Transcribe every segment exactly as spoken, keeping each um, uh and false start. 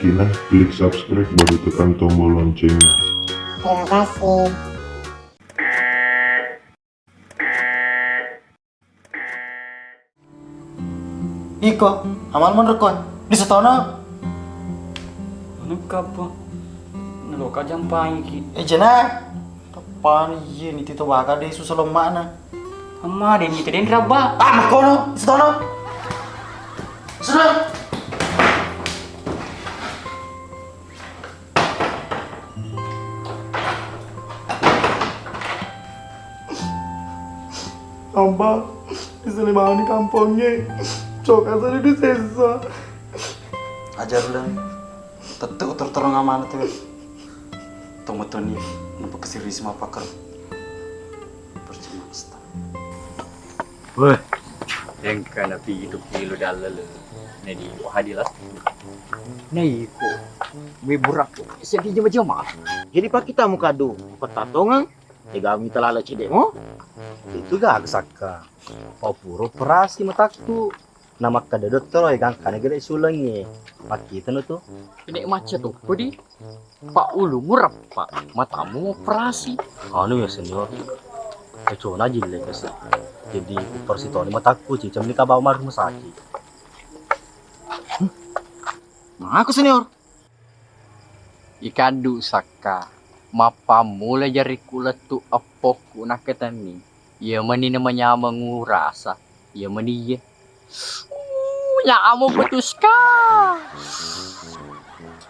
Klik subscribe baru tekan tombol loncengnya. Terima kasih. Iko, amal monro ko. Di setono. Anu kappo. Naloka jampangiki. Eh, jena. Teppan iye ni tito baka de susa lemmana. Amma de ni teden rabba. Ah, makono, setono. Sudah. Abba, bisa dibangun di kampungnya. Coka tadi di sesa. Ajar ulang. Tettu terterang amanat tu. Tomatoni, napa kesiri sima pakar. Percuma sta. Weh, engka napitu kilo dallale. Nadi wahadi las. Naiko, we burakku, seddi jema-jema. Jadi pakkita mukadu, pettatongang, ega mita lala cedemo. Itu gaga sakka. Pau pura operasi matakku. Namakkeda dottoro, e gangkana gede sulengi. Makkitano tu. Kene macca tokko di. Pak ulu mureppa, matamu operasi. Anu ya senior. Kecona jille kasi. Jadi operasi toni matakku, cicam ni kabawa rumah sakit. Hmm? Mako senior. Ikaddu sakka, mappammula jarikku lettu eppokku nakkatenni. Iya mani na manyameng urasa, iya mani iye. Uh, nyameng petuska.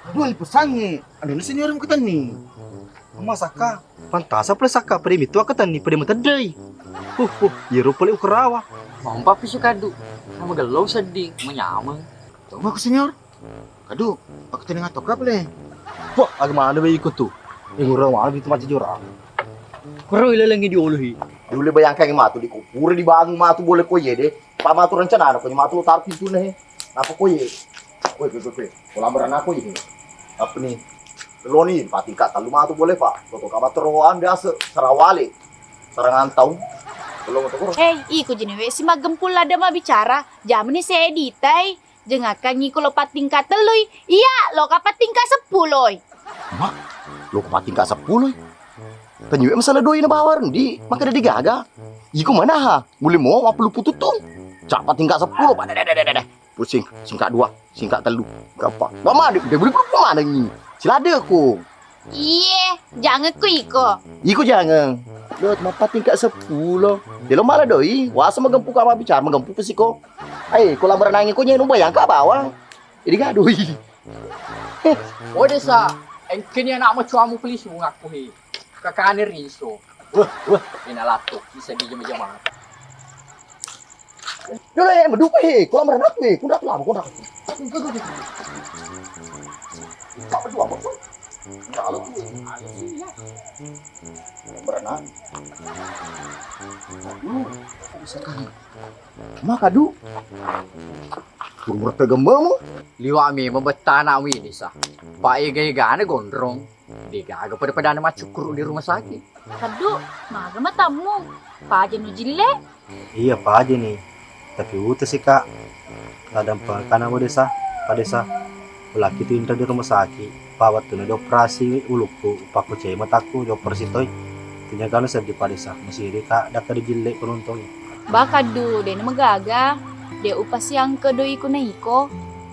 Aduh, ali pesangnge. Aduh, na senior mukatenni. Masakka, pantasa pale sakka, pada mitu akatenni, pada mateddei. Huh, huh, iyaro pale ukarawa. Mampa pisu kaddu. Sama gellau sedding, manyameng. Coba ku senior. Kadu, aku tadi ngatok apa le? Wah, aga mana be iko tu? Yang orang mana itu macam jorang. Kero ilalengi diolohi. Dulu bayangkan matu di kupur dibangun matu boleh ko ye deh. Pak matu rencana ada ko matu taruh pintu nih. Apa ko ye? Kue kue kue kue. Kolam berenang ko ye. Apa nih? Lo nih, Pak tingkat telu matu boleh Pak. Foto kabar teroan biasa. Sarawale. Sarang antau. Belum foto koro. Hei, iko jenewe si maggempul ada ma bicara. Jamani saya ditai. Jengakkangngi ko lo pattingka tellui. Iya, lo ka pattingka seppuloi. Ma, lo ka pattingka seppuloi. Tanyuwe masalah doi na bawar ndi, maka dadi gaga. Iko manaha, mule mo mappelupu tuttung. Cak pattingka seppulo, pada dada dada. Pusing, singkat dua, singkat telu, singkat empat. Mama, de, de bulu bulu mana ni? Silade ko. Iye, jangekku iko. Iko jangeng. Lo mappa tingkat seppulo. Delo mala doi, wasa magempu ka mabbicara, magempu pesiko. Ai, ko lambaranangi ko nyenu bayangka bawang. Jadi gadoi. Oh desa, engkeni anak macuamu pelisu ngaku he. Kakane rinso. Wah, wah, ina latto, bisa di jama-jama. Dulu ya, medupa he, kolam renang he, kundak lama, kundak. Tak berdua apa pun. Kalau tu, berenang. Aduh, bisa kan. Maka du. Umur tegembamu. Liwa mi membetta anak wini sa. Pak ega-egane gondrong. Degaga pada-padana maccukkuru di rumah sakit. Kaddu, maga matammu? Paja nu jille? Iya, paja ni. Tapi uta sih, Kak. Ladang pengkana wa desa, Pak Desa. Ulaki tu inra di rumah sakit. Pa wettu na dioperasi ulukku, pakkucai matakku, dioperasi toi. Tinjagana seddi, Pak Desa. Masih di, Kak, dakka di jille penuntung. Ba kaddu, dena magaga. De upasiangke doi ku na iko.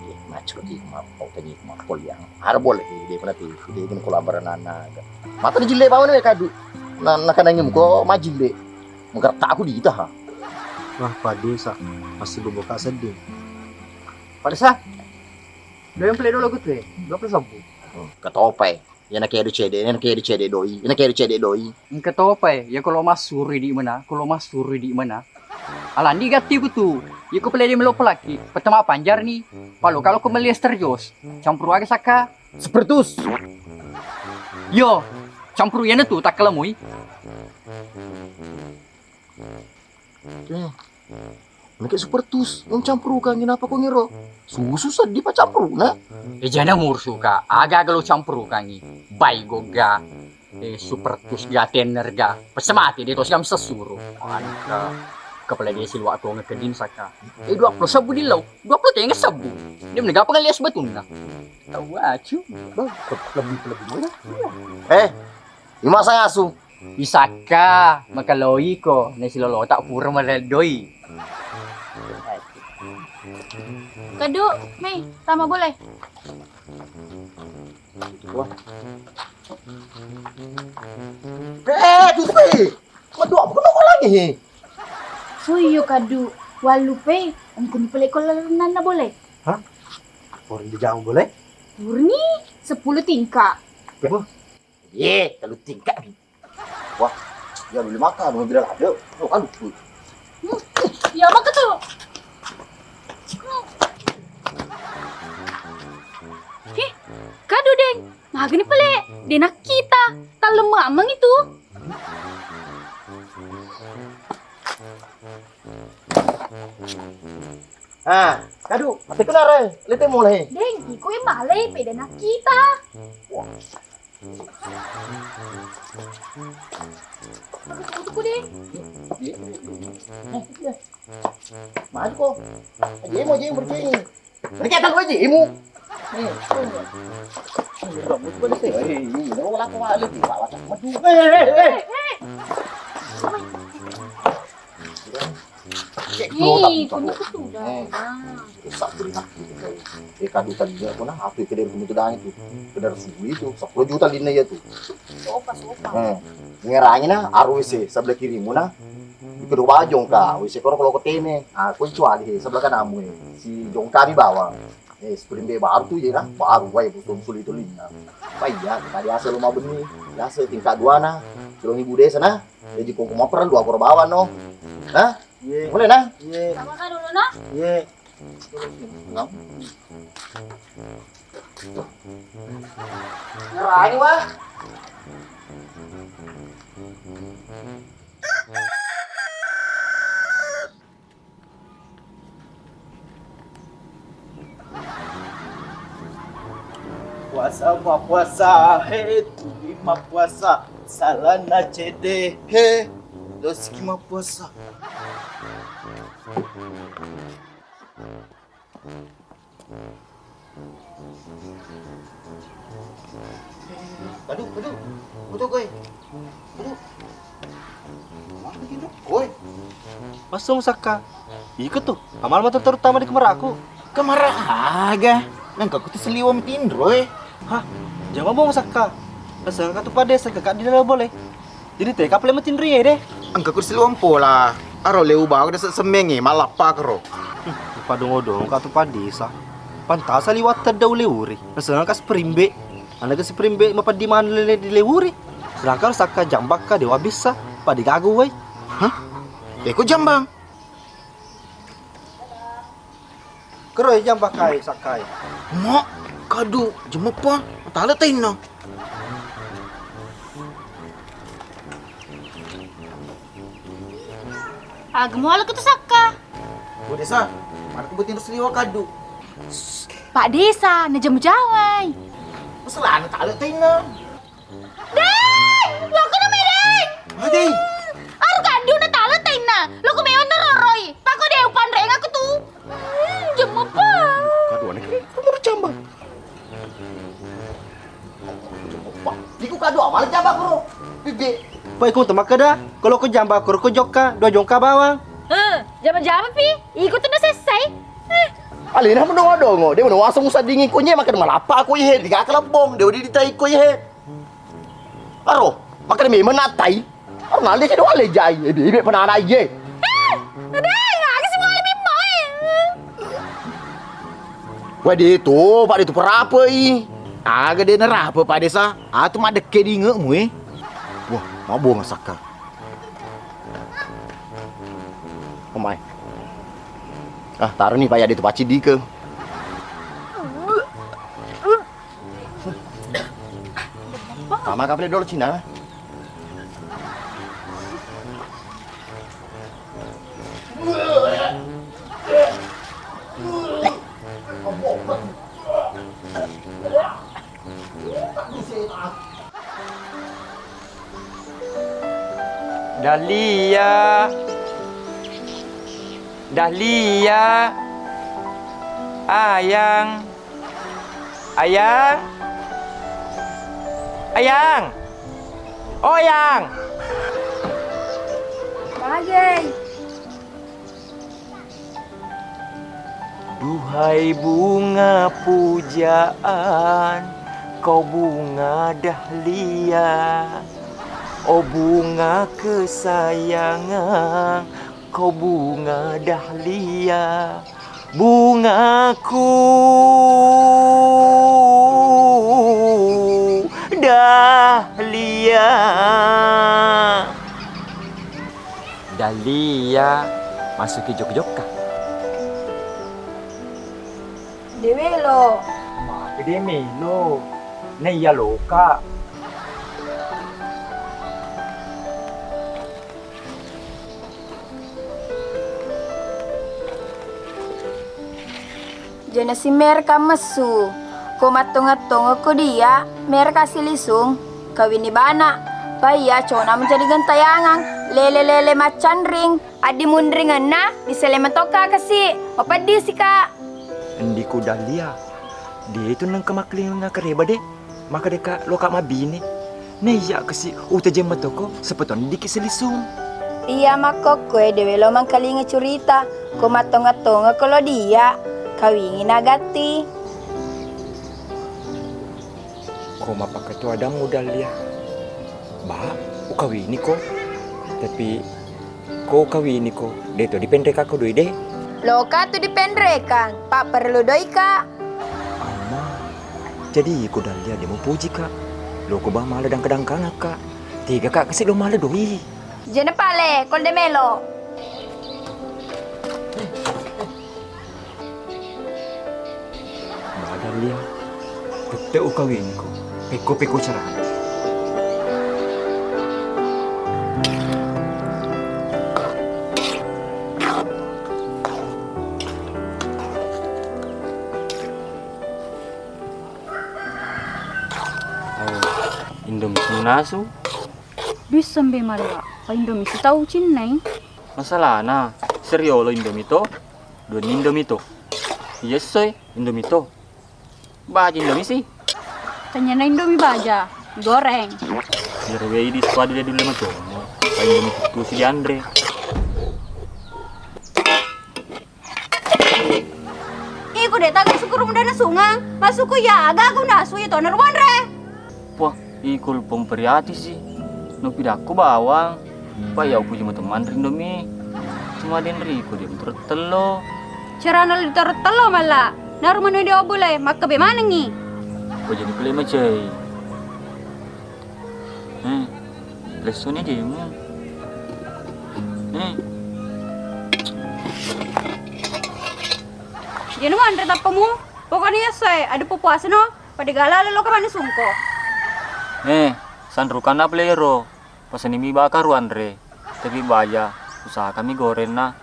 Eh, macro ki mappau tanyi mappau liang. Ara boleh, de pernah ti, de gini kolaboran anak. Mata dijille bawang ya kadu. Na, nakanangi muko majille. Menggerak aku di kita ha. Wah, Pak Desa, pasti gue buka sedih. Pak Desa, dua yang play dulu gitu ya, dua puluh sabu. Ketopai. Yana kedo cede, yana kedo cede doi, yana kedo cede doi. Engka topai, ya kalau masuri di mana, kalau masuri di mana. Alandi gatti ku tu. Iko pele de melo pelaki, pertama panjar ni. Palo kalau ko melias terjos, campur aga saka. Spiritus. Yo, campur yana tu tak kelamui. Nake spiritus, nung campur ukangi napa ko ngiro? Susu seddi pa campur na. Eh, jana mursuka, aga-aga lo campur ukangi. Bai gogga. Eh, super tus ga tener ga. Pese mati de tos gam sesuru. Angka. Kepala dia siluak tuang ke dim saka. Eh, dua puluh sebbu di lau, dua puluh tengah sebbu. Dia menegak pengen lias betunna. Tahu acu. Lebih lebih mana? Eh, ima sangasu. Isaka, makaloi ko, na silolo tak pura maledoi. Kadu, mei, tama boleh. Wah. Eh, tutup eh. Madu apa kena kau lagi he? Suyu kadu, walupe, engkuni pele ko lalenna boleh. Hah? Orang di jauh boleh? Murni sepuluh tingkat. Apa? Ye, telu tingkat. Wah, ya boleh makan, mau bilang ada. Oh, kan. Iya, maka tuh. He, kadu deng. Magani pale, de nakkita. Tallem mamang itu. Ah, kadu, ate kenara, lete mulai. Deng, iko yang malai, pede nakkita. Wah. Aku deh. Maju ko. Jemo, jemo, berjemo. Ini kita lu aja, jemo. Nih, tuh. Ini udah, mau coba deh. Eh, ini udah, aku laku balik, Pak. Maju. Eh, eh, eh, eh. Ih, kono tu sudah. Eh, rusak beri hak gitu, kayak. Eh, kadu tadi dia, kona, apa yang kedai itu, itu. Kedai suli itu, sepuluh juta lina ya tuh. Sofa, sofa. Eh, ngerangi na, aru W C sebelah kirimu na. Di kedua bawah jongka, W C koro kalau ketene. Ah, kau cuali, sebelah kananmu, eh. Si jongka di bawah. Eh, sprint B baru tu je nah, baru wae ku suli itu lina. Apa iya, kita biasa lu mau beni, biasa tingkat dua nah, tolong ibu desa nah, jadi kok mau perlu aku bawa no, nah, Ye. Boleh nah, Ye. Sama kan dulu nah. Ye. Ngerangi wah. Puasa, ma puasa, he, tuli ma puasa, salana cede, he, doski ma puasa. Aduh, aduh. Aduh, koi. Aduh. Mana gitu, koi? Masuk Sakka. Iko tu. Amal mata terutama di kamar aku. Kamar aga? Nang aku tu seliwam tindro, eh. Hah? Jangan bohong Sakka. Pasal katu pada Sakka di dalam boleh. Jadi teka pale matinri e de. Engka kursi luang pola. Aro le ubawa desa semmengnge, malappa kero. Hmm, padongo-dongo ka tu padisa. Pantasa liwat tedda ule uri. Nasengka spring bed. Ana ke spring bed mapeddi maneng le di le uri. Sedangkan Sakka jambakka dewa bisa. Padi gagu wai. Hah? Eko jambang. Kero e jambakkai Sakkai. Mak, kadu, jemeppa, tale tainna. Aga muala ketu Sakka. Bu Desa, mana ku betin terus liwa kadu. Pak Desa, na jemu jawai. Masalahna tale tainna. Deng! Loko na mai, Deng! Ah, Deng! Aru kaddu na talo tainna. Loko mewa na roroi. Pako de upanreng aku tu. Hmm, jemma pa. Kadu ane ke, kamu camba. Iku kadu awal jamba kuro. Bibi. Pai ku temakkeda, kalau ko jamba kuro ko jokka, dua jongka bawang. Eh, jama-jama pi. Iku tu na selesai. Eh. Alena mendongo-dongo, de mendongo aseng usaddingi ko nye makan malappa ko ihe, tiga kelebong, de udi ditai ko ihe. Aro, makkeda memeng nattai. Aro nale cedde wale jai, e bebe penana iye. Eh, dai, aga si wale memeng, eh. Wede tu, Pak de tu perape i. Aga de nerape Pak Desa, atu maddekke dingemu e. Wah, mabonga Sakka. Omai. Ah, taroni Pak ya de tu pacci dike. Mama kapale dolo Cina. Dahlia. Dahlia. Ayang. Ayang. Ayang. Oh, Yang. Magei. Duhai bunga pujaan, kau bunga dahlia. Oh bunga kesayangan, kau bunga dahlia. Bungaku dahlia. Dahlia, masuki jok-jokka. De' melo. Magi de' melo. Naiya loka. Jana si mereka messu. Ko mattongeng-tongeng ko dia, mereka silisung. Kawini bana. Paiya cona menjadi gentayangan. Lele-lele maccanring. Addi munringenna, disele metokka kasi. Mapeddisi ka. Endiku Dahlia. De' tu nengka makkelinga kareba de'. Maka deka loka mabine. Naiya kasi utajeng metoko, sepetonni diki silisung. Iya makkokkoe de' welo mangkalinga curita. Ko mattongeng-tongeng ko lo dia. Kawingi nagatti. Ko mappakatu adammu Dahlia. Ba, ukawini ko. Tapi ko ukawini ko, de' to dipenrekakko doi de'. Loka tu dipenrekang, pa perlu doi ka. Amma, jadi iko Dahlia de' mupuji ka. Loko ba mala dangka-dangkangakka. Tega ka kasi lo mala doi. Jana pale, kol de' melo. Ba Dahlia, tette ukawingko, pekko-pekko carana. Indomie sinasu. Bisa mbe malla, pa Indomie sitau cinnai. Masalana, seriolo Indomie to, dua Indomie to. Iya soi Indomie to. Baja Indomie si. Tanyana Indomie baja, goreng. Iyaro wei di squad de' dulu macomo. Pa Indomie tu si dianre. Iko de' taga sukuru mudana sungang, masuku ya aga aku nasu ya tona ruanre. Wah, iko lupa memperiati si. No pidakko bawang. Pa ya upuji mateman rindomi. Cuma den riko de' mutoro tello. Carana le ditoro tello malla. Naru manu di obule, makkabe manengi. Ko jadi kule macai. Eh, lessoni jemu. Eh. Jenu anre tappamu. Pokoknya ya soe, ada puasa no. Pada gala lo ke mana sungko. Eh, sanrukan apa lero? Pasani mi baka ruanre. Tapi baja, usaha kami goreng na.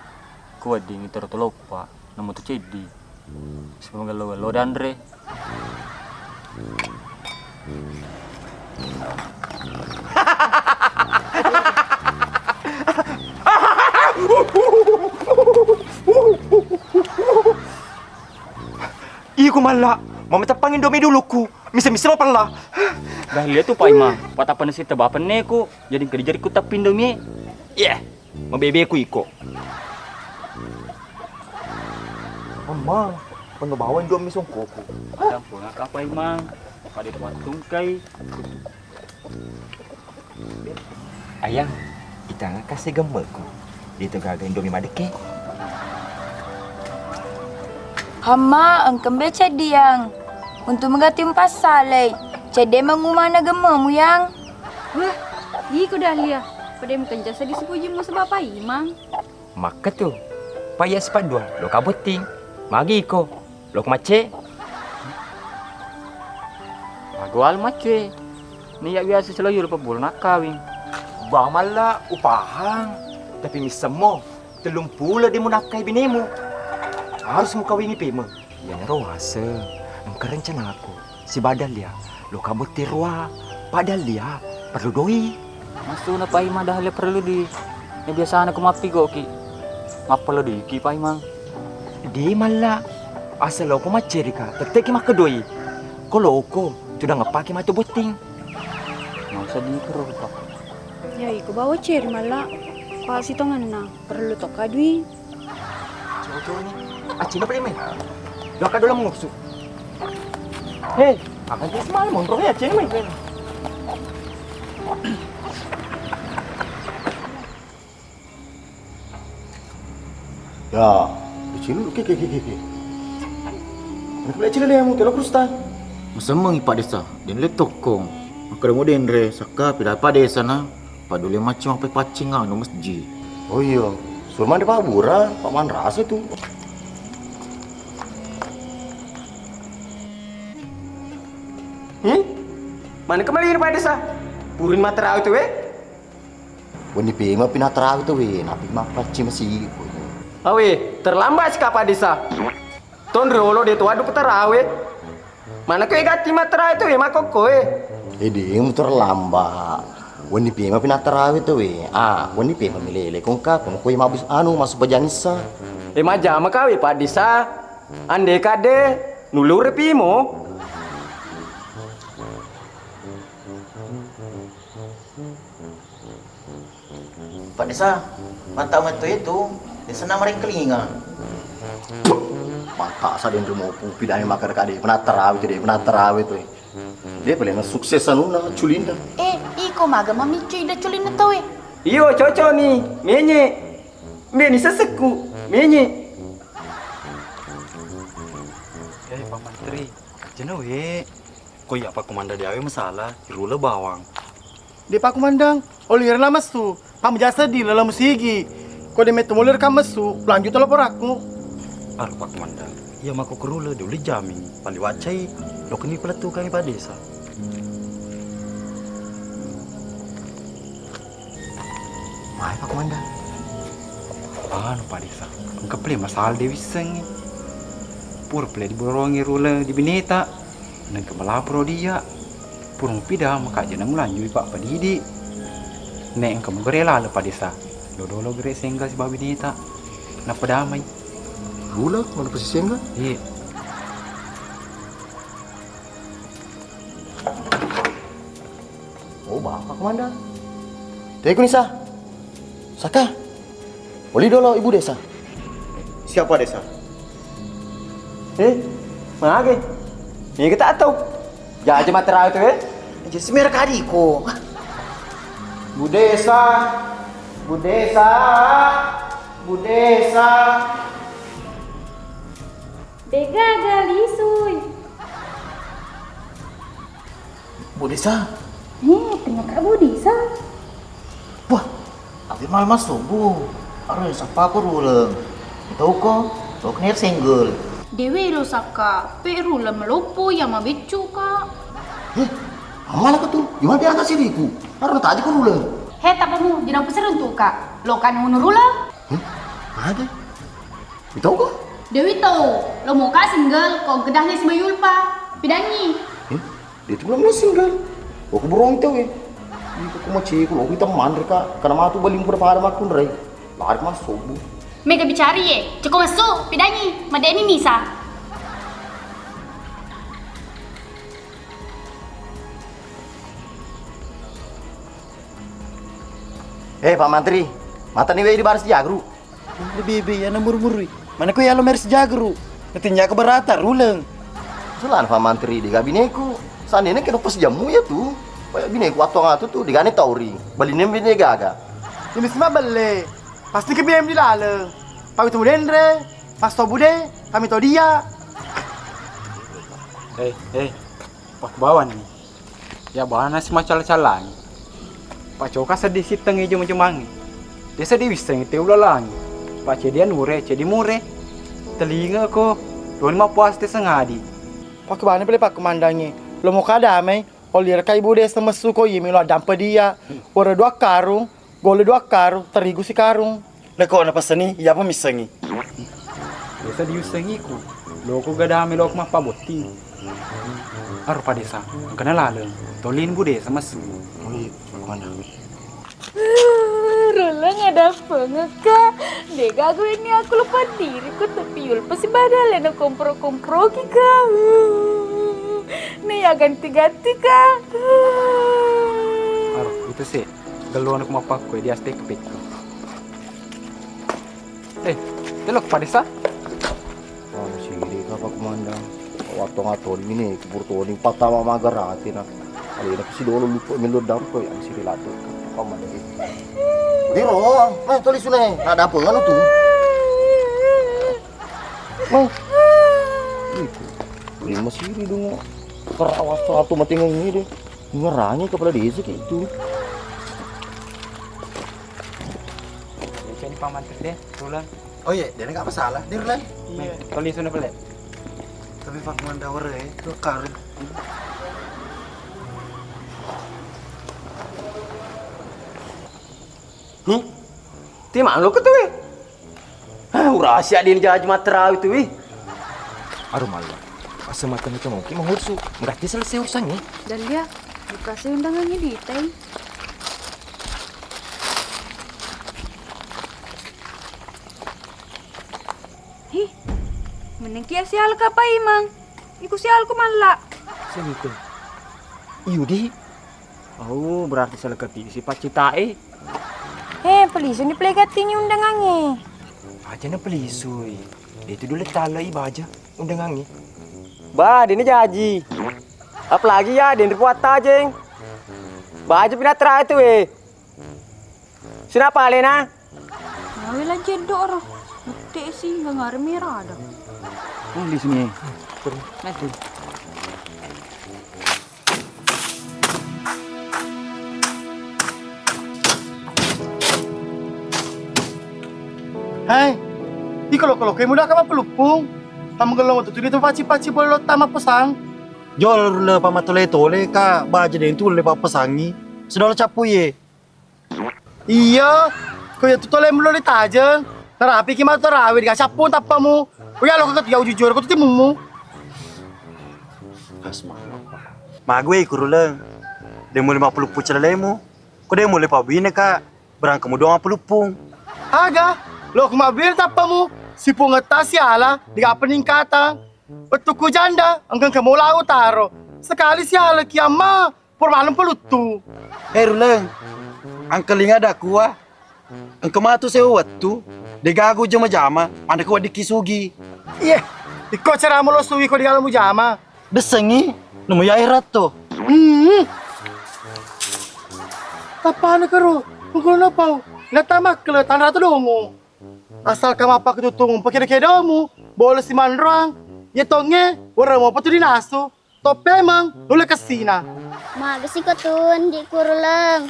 Kuweddingngi toro toloppa, namutu ceddi. Sipagello-gello danre. Iko malla, mamateppangngi Indomie dulukku. Mise-mise mapella. Dahlia tu paimang, patappa nasi teba penneku. Jadi engka dijari ku tappi Indomie. Iya. Mabebeku iko. Amma, penno bawa Indomie songkoku. Ada pun apa imang? Pada tuan tungkai. Ayang, itanga kasi gemmeku. Itu gaga Indomie madeke. Amma, engkembe ceddiang. Untuk mengganti passalei. Cedde mengumana gemmemu yang. Wah, iko Dahlia, pada mukenca seddi sipujimmu sebab paimang. Makketu. Paya sipaddua, loka botting. Magi iko, lok macce. Magoal macce. Niya biasa selayu lupa bulan akkawing. Ba malla upahang. Tapi missemmo, tellumpulo de munakkai binemu. Harus mukawingi pemeng. Iyanaro waseng, engka rencanaku, siba Dahlia, loka botting rua, pa Dahlia, perlu doi. Masuna pa ima Dahlia perlu doi, na biasana ku mappigoki. Mappala doiki, Pak Imang. De malla. Asal loko maccerika, tette'ki makkedoi. Ko loko, tudang eppaki matu botting. Masa dikero, Pak? Ya, iko bawa ceri malla. Pak, sitongenna, perlu tokka dui. Cocok ni. Acina pale mai. Dua kado lamung su. Hei, akan tes malam montrong ya, acina mai. Ya, dicilu, ke, ke, ke, ke, ke. Kenapa lihat cili lemu, telo krustan? Masemmengi Pak Desa, den le tokkong. Makkeda mo denre, sakka pida Pak Desa na, padule macci mappaccing anu masjid. Oh iya, suruh mandi Pak Bura, Pak Manrasa tu. Hmm? Mana kembali Pak Desa? Purin materawe tu, eh? Wenni pema pinatarawi tauwe, napi mappacci masigi ko. Awe, terlambat si Kapa Desa. Tonrolo de to adu petarawe. Mana ko egatti matarawi tauwe makokko e. Ede mu terlambat. Wenni pema pinatarawi tauwe. Ah, wenni pema milele kongka kono ko mabus anu masuk pajangissa. E majama kawe Pak Desa. Ande kade nulure pimo. Pak Desa, mata metto itu, desa na marengkelinga. Mata sa den rumopu pidani makkada-kada, penatarawi tu de, penatarawi tu. De paling sukses anuna, culinna. Eh, iko maga mamiccu ida culinna tauwe. Iyo, cocok ni, menye. Mbe ni sesekku, menye. Eh, Pak Mantri, jenuh we. Ko iya Pak Komandan diawe masalah, rule bawang. De Pak Komandan, olirna messu, pamjasa di laleng musigi. Ko de metto molir ka messu, lanjut laporakku. Aro Pak Komandan, iya mako kerule diuli jamin, pali wacai, lo keni pelettu kami Pak Desa. Mai Pak Komandan. Anu Pak Desa, engka pale masalah de wissengi. Pura pale diborongi rule di bineta. Naengka malaporo dia. Purung pida makaja na mulanjui Pak Padidi. Ne engka mugere lale Pak Desa. Dodolo gere sengga sibawa bineta. Nappa damai. Rula, mana pasi sengga? Iya. Oh, Bapak Komandan. Teku Nisa. Saka. Oli dolo Ibu Desa. Siapa Desa? Eh, mage. Ini kita tahu. Jaja matera itu, eh. Jadi semer kadi ko. Bu Desa. Bu Desa. Bu Desa. Degaga lisui. Bu Desa. Eh, tengah Kak Bu Desa. Wah, tapi malam mas subuh. Aduh, sapa aku ruleng. Tahu kok, lo kena single. Dewe lo saka, pe ruleng melopo ya mabeccu kak. Eh, amal aku tuh. Gimana biar tak siriku? Aduh, tak aja aku ruleng. He, tak kamu, jangan peser untuk kak. Lo kan unu ruleng? Eh, ada. Mitau ko? Dewi tau, lo mau ka single, ko gedahnya si Mayulpa. Pidangi. Eh, dia tuh belum single. Aku berong tau ya. Ini aku mau cek, aku teman mereka. Karena matu beli pura pada makun rai. Lari masuk bu. Mega bicari ye, ceko masuk, pidangi, madeni misa. Eh, Pak Mantri, mata ni wei di baris jagru. Bebe, ya na muru-murui. Mana ko ya lo meris jagru? Ketinjaka berata ruleng. Sulan Pak Mantri, diga bineku. Sandene kena pas jamu ya tu. Kayak bineku atong atu tu digane tauri. Balinem bine gaga. Ini semua belle. Pasti ke B M di laleng. Pami tu denre, pas to bude, pami to dia. Eh, eh, pak bawan ni. Ya bana si macala-calangi. Pacoka seddi sitteng ijo-jomangi. Desa diwissengi te ulalangi. Pacedian ure, cedi mure. Telinga ko, doni mapuas te sengadi. Pak bana pele pak komandangi. Lo mau kada amai, olirka ibu desa messu ko yemi lo adampa dia. Ora dua karung, Gole dua karung, terigu sikarung. Leko napasani, iyapa missengi? Biasa diussengiku. Loko gadame loko mappabotting. Aro padesa, engkana laleng. Tolin bu desa massu. Oh iya, mana? Mengadampengekka, de gaga ini aku lupa diriku, tapi yul pasti badale na kompro-komproki ka. Ne ya ganti-ganti ka. Aro, itu sih, gello aku mapakku di astek pekku. Eh, telok pada sa? Ah, siri ka Pak Komandan. Wattu ngatoni ini kubur toni patama magarati na. Alena pasti dolo lupa melo dampo ya siri lado. Komandan. Diro, nah toli sunai. Ada apa nganu tu? Mau. Itu. Lima siri dong. Kerawas satu mati ngene deh. Ngerangi kepala desa kayak itu. Jadi paman deh, pulang. Oh iya, dia nggak masalah, dia lain. Iya. Kalau isu apa lek? Tapi Pak Mandawar ya, itu karet. Hmm? Ti malu ke tu, eh? Ah, urasi adin jaji materawi tu, eh. Aduh malu. Asa mata itu mungkin mengursu. Berarti selesai urusannya. Dan dia dikasih undangannya di Itai. Hi, menengki sial ka Paimang. Iku sialku malla. Sengke. Iyudi. Oh, berarti salah keti si paccitae. Eh, pelisuni pelegatingi undangange. Aja na pelisui. Itu dulu talai baja undangange. Ba, dini jaji. Apalagi ya, dini puat tajeng. Baja pinatra itu, eh. Sinapa alena? Mawe la jeddo ro. Mette si nggak ngarep merah ada. Oh, di sini. Nanti. Hai, iko lo-, lo-, kamu udah kamu peluppung. Kamu gelong tuh, tuh, paci-paci boleh lo tama pesang. Jol le pamatole-tole ka baja den tu le papesangi. Sedolo cappu ye. Iya, ko iya tu tole mulo ditajeng. Narapiki matu tarawe, diga cappung tappamu. Ko iya lo kagak tiga jujur, ko tu timummu. Kasma. Mague kuruleng. De mulle mappuluppu celalemu. Ko de mulle pabine ka, berangka mudo mappuluppung. Aga, lo ko mabbine tappamu. Sipungetta siala, diga peningkatan. Wettukku janda, engka-engka mola utaro. Sekali siala kiamma. Pura maneng peluttu. Eh, Ruleng, angkelinga ada kua. Engka matu sewa wettu, degaga jama-jama, maneng ko weddikki sugi. Iye, ikko cara mulo sugi ko degaga mujama. Dessengi, nemu yai ratto. Hmm. Tapana karo, mengkono napau, natamak kele tanra tu dongo. Asal kamapa ketutung pekede-kedemu, boleh si manroang. Ye tonge, wara mo petu dinasu. Toppemeng, nulle kessina. Maga siko tu, Ndi Kuruleng.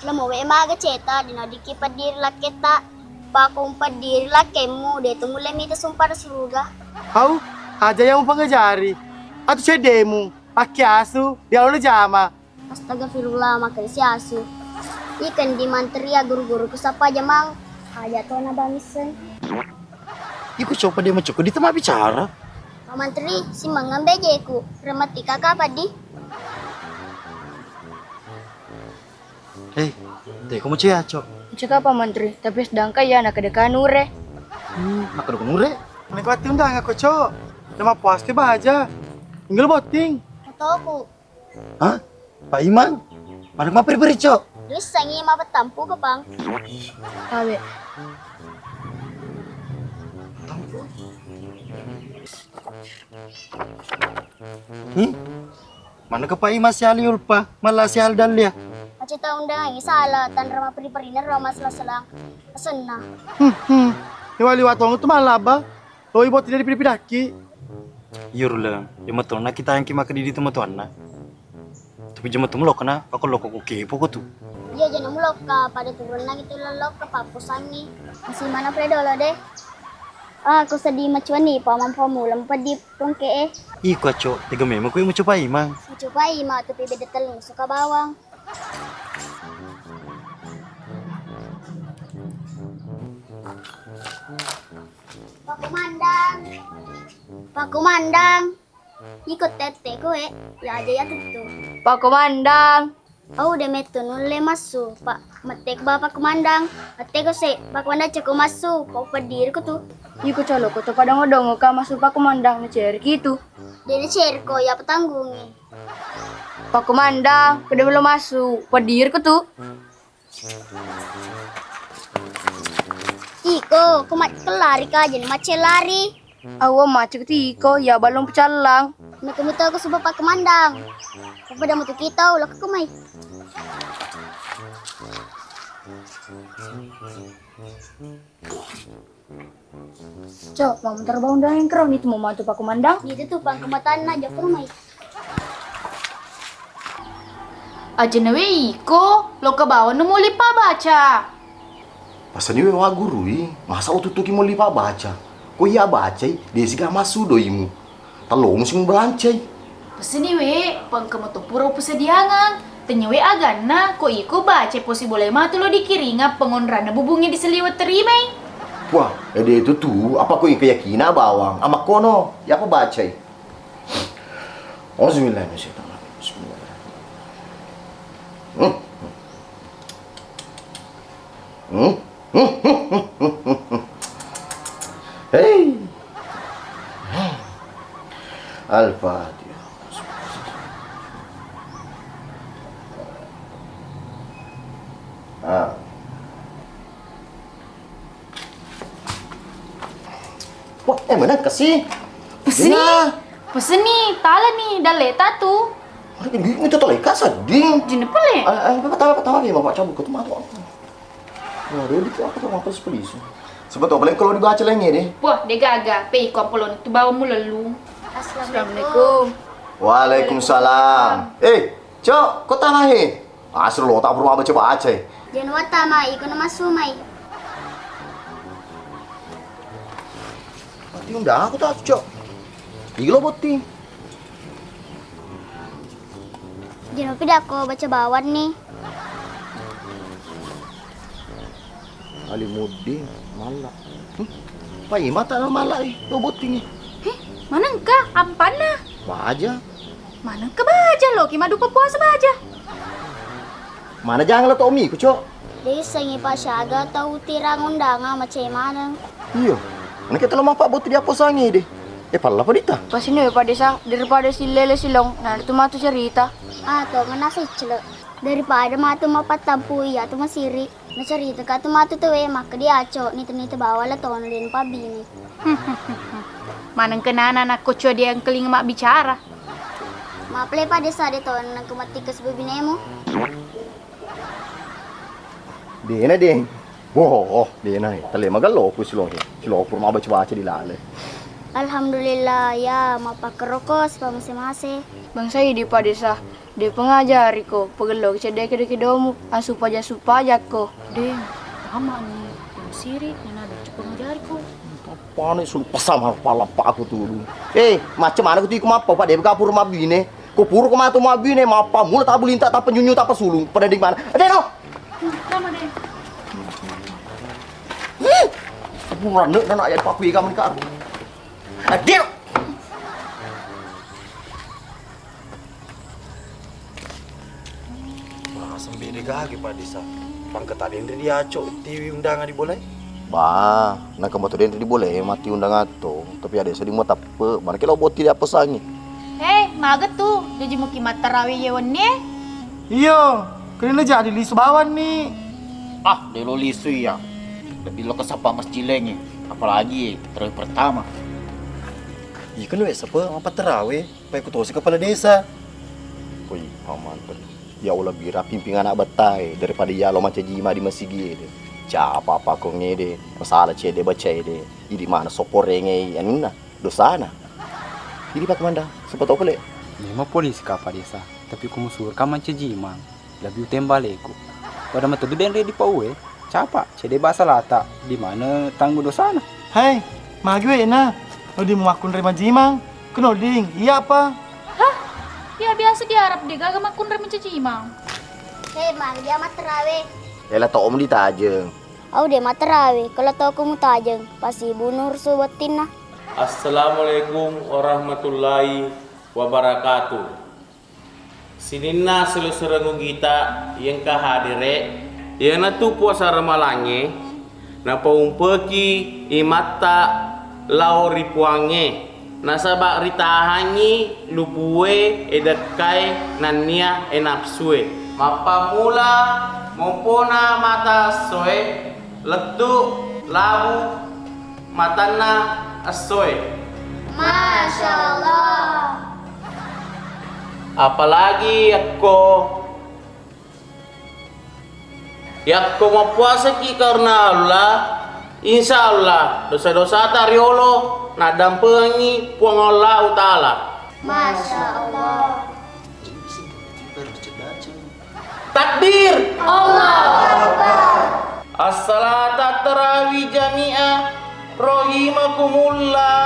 Lemowe maga ceta, dina diki peddiri lakketta. Pako umpeddiri lakkemmu, de tu mulle mita sumpara suruga. Au, aja yang mupangajari. Atu ceddemu, akkiasu, dialona jama. Astagfirullah, makkeda si asu. Ikendi manteri ya guru-guru ku sapa jamang. Aja to na bamisseng. Iku coba dia mencukup di tempat bicara. Pak Manteri, simangang bejeku. Remati kakak padi. Hei, teko mo cia, Cok. Cek apa Manteri? Tapi sedangkan ya nak ada kanure. Hmm, nak ada kanure? Ini kuat undang aku, Cok. Nama puas tiba aja. Enggak botting. Motoku. Hah? Pak Imang? Mana maperi-peri, Cok? Rissengi mapettampu ke, Pang. Awe. Hmm? Mana ke Pak Imang siali ulpa? Malah sial dalia. Aci tau undangi salah, tanra maperi-peri nero masalah selang. Senna. Hmm, hmm. Liwa-liwa tong tu malah, Bang. Loi botting dari pidaki. Iya, Ruleng. Ya, metona kita yang ki makkeda idi tu metoanna. Tapi jama tu melokka na, aku lokka ku kepo ko tu. Iya, jana melokka, pada turunna gitu lelokka, pappusangi. Masih mana pre dolo deh. Ah, aku sedih macuan nih, pamang pamuleng pedih pengke eh. Ih, kacok, tega memang ku yang mencoba imang. Mencoba imang, tapi beda telung suka bawang. Pak Komandan. Pak Komandan. Iko tette ko, eh. Ya aja ya tuttu. Pak Komandan. Au de metto nulle massu, Pak. Metteko Bapak Komandang, metteko se, Pak Komandang ceko massu, ko pediri ko tu. Iko colo ko to padongo-dongo ka massu Pak Komandang na ceri ki tu. Dena ceri ko ya petanggungi. Pak Komandang, kedua belum massu, pediri ko tu. Iko, ko macca lari ka, jadi macca lari. Awa macca tiko, ya balong pecallang. Nako mito ko suba Pak Komandang. Pada mutu kita, ulo ko mai. Cok, mau mutar bau undang yang kerong itu mau mantu Pak Komandang. Itu tuh pangkematanna, jokko mai. Aja nawe iko, loka bawang no muli pabbaca. Pasani we wa gurui, masa lo tutuki muli pabbaca? Ko iya bacai, desi ga massu doimu. Talo musim belancai. Pasani we, pangka mato pura upasadiangang. Tanya we aganna, ko iko bacai posi bolai matu lo dikiringa pengonranna bubungi di seliwet terimai. Wah, ede itu tu, apa ko iko yakina bawang? Amakkono, ya apa bacai? Auzubillahi minasyaitonirrajim. Bismillahirrahmanirrahim. Hmm. Hmm. Hei. Al-Fatihah. Ah. Wah, eh, mana kasih? Peseni. Iya. Peseni, tala ni, daleta tu. Ada duit itu toleka sedih. Jine pale. Ah, ah, apa tahu, apa tahu ya, Bapak cabut ke tempat apa? Waduh, itu apa tuh, apa polisi? Sebab tuh, paling kalau dibaca lagi deh. Wah, de gaga, pe iko ampolon tu bawa mulelu. Assalamualaikum. Waalaikumsalam. Eh, Cok, kok tanah he? Asli lo tak perlu baca-baca ya. Jangan wata mai, iko nama sumai. Berarti undang aku tak, Cok. Ilo botting. Jeno pidakko baca bawang ni. Alimuddin, malla. Hmm? Pai mata na malla, eh, lo botting, eh. Heh, manengka ampanna? Baja. Manengka baja, lo ki madupa puasa baja. Mana jangan lo tomi ku, Cok. Dei sengi pasyaga tau tirang undangan macai maneng. Iya. Mana kita lo mapa botting di apa sangi deh. Eh, palla padita. Pasini we Pak Desa, daripada silele silong, nah tu matu cerita. Ah, to ngena sicele. Daripada matu mapattampu iya tu masiri. Nacerita ka tu matu tu we, makka diaco, nita-nita bawa la tono den pabini. Maneng kenana nakko cua dia engkeling mabbicara. Maple Pak Desa de tono nengko mattikkes bebinemu. Dena, Deng. Woh, dena, eh. Tale magello ku silohe. Silopur mabaca-baca di lale. Alhamdulillah, ya, mapakkeroko sipamase-mase. Bangsa idi Pak Desa, de pengajariko, pegello cedde kedo-kedomu, asupaja-supajakko. Deng, tama ni, siri, nana de pengajariko. Pane sulu pasama pala paku tu. Eh, macam mana ku tiku mappa, Pak, de kapur mabine. Ko puroko matu mabbine, mappammula tabbu linta, tappa nyunyu, tappa sulung. Pada di mana? Ade no. Tama de. Ih, pura ne na ya pakui kamu ka. Ade no. Wah, sembede gage Pak Desa. Pangketa denre diaco tiwi undangan di bolai. Bah, naka moto denre di bolai mati undangan to, tapi ada sedih mau tappe, mana kelo boti di apa sangi. Eh, maga tu, jaji muki mattarawe ye wenni e? Iyo, kena jadi lisu bawang ni. Ah, delo lisu iya. Lebih lo kesapa masjid lengi, apalagi terawih pertama. Iya kan we sepe apa terawih, pakai kutosi kepala desa. Woi, paman. Ya Allah, bira pimping anak bettae daripada iya lo macaji ma di masigi ede. Capa apa kong ede, masalah cede baca ede. Idi mana soporengei anunna. Dosana. Idi Pak Komandang, siapa tahu pole. Memang polisi kapa desa, tapi kumusur ka mancaji imang. Lebih utembaleku. Pada matedu denre di paue, capa, cede bahasa lata, di mana tanggung dosana. Hai, magi we na, nodi muakkun re majimang, kenoding, iya apa? Hah? Ya biasa di Arab de gaga makkunre mancaji imang. He, magi dia materawe. Ela to om ditajeng. Au de materawe, kalau toko mutajeng, pasti bunur su bottinna. Assalamualaikum warahmatullahi wabarakatuh. Sininna selo-serengngu gita yengka hadere, Iyanatu puasa Ramalangnge napaumpeki imatta lao ri Puangnge, nasaba ritahangngi lupue, edekkae, nannia enapsue. Mappammula mompona mata essoe, lettu labu matanna essoe. Masya Allah. Apalagi yakko Yakko mappuasaki karena Allah, insya Allah dosa-dosata riolo naddampengengngi Puang Allahu Ta'ala. Masya Allah. Takbir! Allahu Akbar. As-salata tarawih jami'ah rahimakumullah.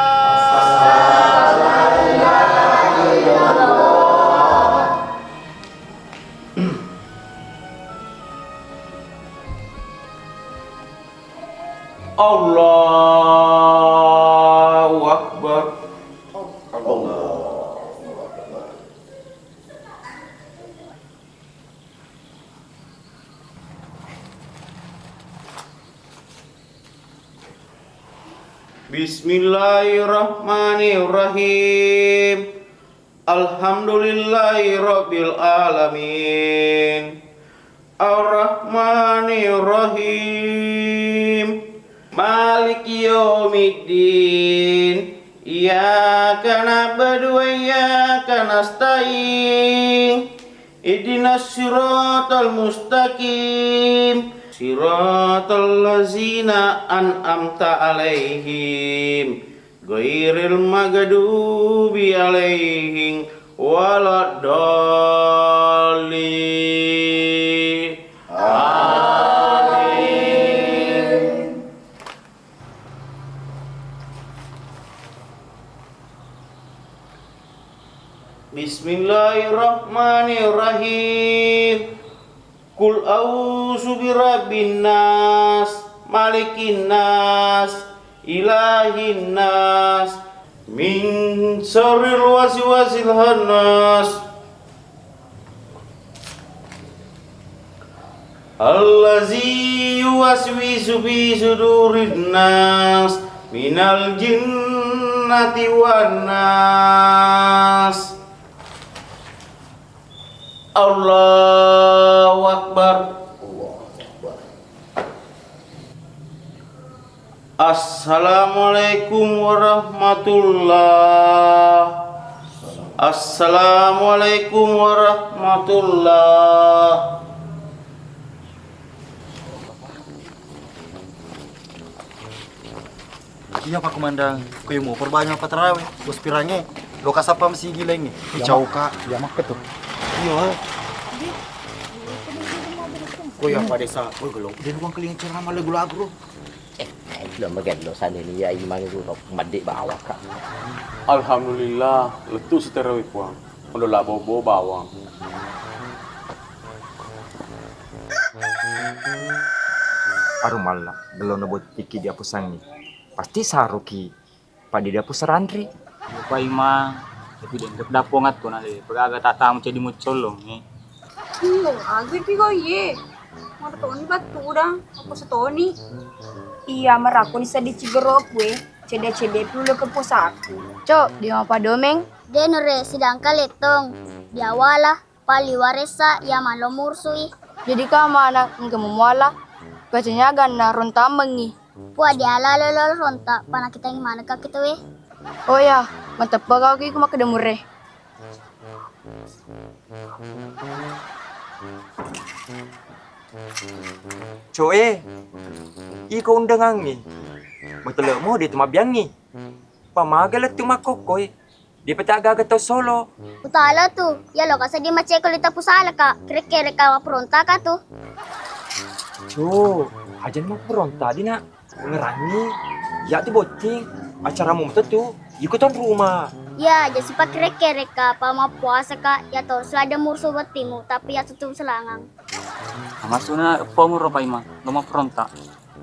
Allahu Akbar. Bismillahirrahmanirrahim. Alhamdulillahi rabbil alamin. Arrahmanirrahim. Maliki yaumiddin. Iyyaka na'budu wa iyyaka nasta'in. Ihdinas siratal mustaqim. Siratal ladzina an'amta 'alaihim. Ghairil maghdubi 'alaihim waladdallin. Amin. Bismillahirrahmanirrahim. Qul a'udzu birabbin nas, malikin nas, ilahin nas, min syarril waswasil khannas, allazi yuwaswisu fi sudurin nas, minal jinnati wan nas. Allahu Akbar. Assalamualaikum warahmatullah. Assalamualaikum warahmatullah. Iya, Pak Komandan. Kuyu mo perbanyak apa terawih? Bos pirange. Lo kasapa masigi lainge. Iya, cau, Kak. Iya, Mak, betul. Iya. Kuyu apa desa? Kuyu gelo. Dia bukan keliling ceramah lagu-lagu, bro. Eh, eh, lo magello sana ni ya imang dulu, mandi bawa, Kak. Alhamdulillah, lettu si terawih, Puang. Udah lah bobo bawang. Arumalla, gello na bottiki dia pusangi. Pasti saruki, pada dia pusaranri. Lupai ma, tapi dendek dapong atto na le, pegaga tatamu cedi muccolong, eh. Iyo, aga pi kau ye. Martoni battu udang, apa setoni? Iya, maraku ni seddi cigeroku, eh. Cede-cede pulu ke pusaku. Cok, dia apa domeng? Denre sidangka lettong. Diawala. Pali waressa iya mallo mursui. Jadi ka mana engka memuala? Bacanya ganna ronta mengi. Pua diala lolo ronta, pana kita maneka kita we. Oh ya, mateppa kau ki ku makkeda murre. Coe, iko undangangi. Matele mo de tu mabbiangi. Pamaga lettu makkokkoe. Dipeta gaga tau solo. Utala tu, ya lo kasa di maceko lita pusala ka, kere-kere ka mapronta ka tu. Cu, aja mapronta di nak. Ngerangi, ya tu botting, acaramu metu tu, iko tuan rumah. Ya, aja sipa kere-kere ka, pa mappuasa ka, ya to selada mursu bottimu, tapi ya tutu selangang. Masuna ponguro paima, lo mapronta.